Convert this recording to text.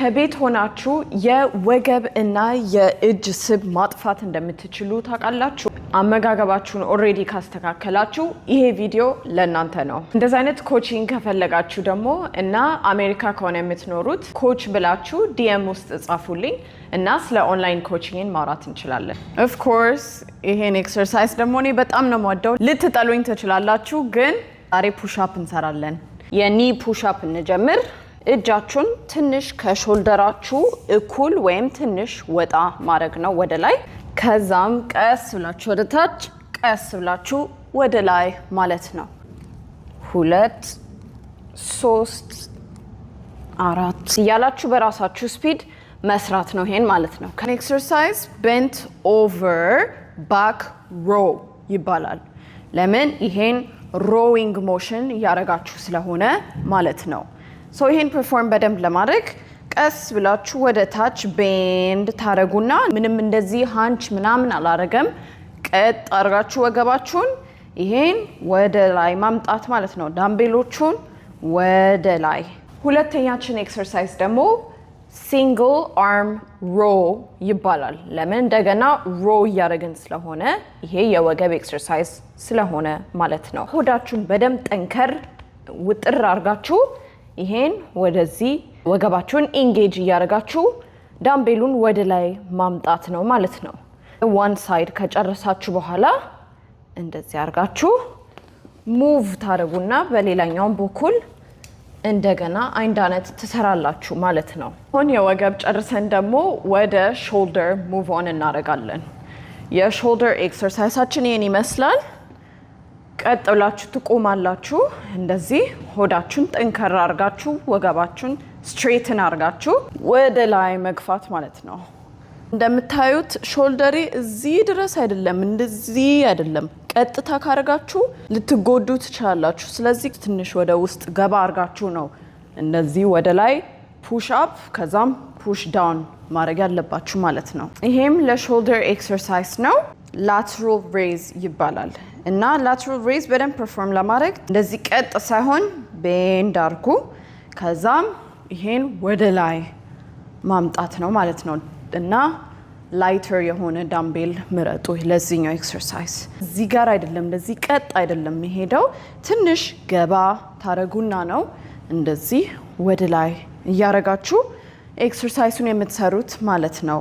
ከቤት ሆናችሁ የወገብ እና የእጅ ስብ ማጥፋት እንደምትችሉ ታውቃላችሁ? አመጋገባችሁን already ካስተካከላችሁ ይሄ ቪዲዮ ለእናንተ ነው። እንደዚህ አይነት coaching ከፈለጋችሁ ደግሞ እና አሜሪካ ከሆነ የምትኖሩት coach ብላችሁ DM ውስጥ ጻፉልኝ እና ስለ online coaching ን ማውራት እንችላለን። Of course ይሄን exercise ደግሞ እኔ በጣም ነው የምወደው። ልትጠሉኝ ትችላላችሁ፣ ግን ዛሬ push up እንሰራለን። የ knee push up እንጀምር። እጃችሁን ትንሽ ከ shoulder ኣችሁ እኩል ወይም ትንሽ ወጣ ማድረግ ነው ወደ ላይ። ከዛም ቀስ ብላችሁ ወደ ታች፣ ቀስ ብላችሁ ወደ ላይ ማለት ነው። ሁለት፣ ሶስት፣ አራት እያላችሁ በራሳችሁ speed መስራት ነው ይሄን ማለት ነው። Exercise bent over back row ይባላል። ለምን? ይሄን rowing motion እያደረጋችሁ ስለሆነ ማለት ነው። So ይሄን perform በደንብ ለማድረግ ቀስ ብላችሁ ወደ ታች bend ታደረጉና ምንም እንደዚህ hunch ምናምን አላረገም። ቀጥ አድርጋችሁ ወገባችሁን ይሄን ወደ ላይ ማምጣት ማለት ነው። Dumbbell ኦቹን ወደ ላይ። ሁለተኛችን exercise ደግሞ single arm row ይባላል። ለምን? እንደገና row እያደረግን ስለሆነ፣ ይሄ የወገብ exercise ስለሆነ ማለት ነው። ሆዳችሁን በደንብ ጠንከር ውጥር አድርጋችሁ ይሄን ወደዚህ ወገባችሁን engage እያደረጋችሁ dumbbell ኡን ወደ ላይ ማምጣት ነው ማለት ነው። One side ከጨረሳችሁ በኋላ እንደዚህ አድርጋችሁ move ታደርጉና በሌላኛውም በኩል እንደገና አንድ አይነት ትሰራላችሁ ማለት ነው። አሁን የወገብ ጨርሰን ደግሞ ወደ shoulder move on እናደርጋለን። የ shoulder exercise ኣችን ይህን ይመስላል። ቀጥ ብላችሁ ትቆማላችሁ። እንደዚህ ሆዳችሁን ጠንከር አድርጋችሁ፣ ወገባችሁን straighten አድርጋችሁ ወደ ላይ መግፋት ማለት ነው። እንደምታዩት shoulder ኤ እዚህ ድረስ አይደለም፣ እንደዚህ አይደለም። ቀጥታ ካደረጋችሁ ልትጎዱ ትችላላችሁ። ስለዚህ ትንሽ ወደ ውስጥ ገባ አድርጋችሁ ነው እንደዚህ ወደ ላይ push up ከዛም push down ማድረግ ያለባችሁ ማለት ነው። ይሄም ለ shoulder exercise ነው። Lateral raise ይባላል እና lateral raise በደንብ perform ለማድረግ እንደዚህ ቀጥ ሳይሆን bend አድርጉ። ከዛም ይሄን ወደ ላይ ማምጣት ነው ማለት ነው እና ላይተር የሆነ dumbbell ምረጡ ለዚህኛው exercise። እዚህ ጋር አይደለም፣ እንደዚህ ቀጥ አይደለም የሚሄደው፣ ትንሽ ገባ ታረጉና ነው እንደዚህ ወደ ላይ እያረጋችሁ exercise ኡን የምትሰሩት ማለት ነው።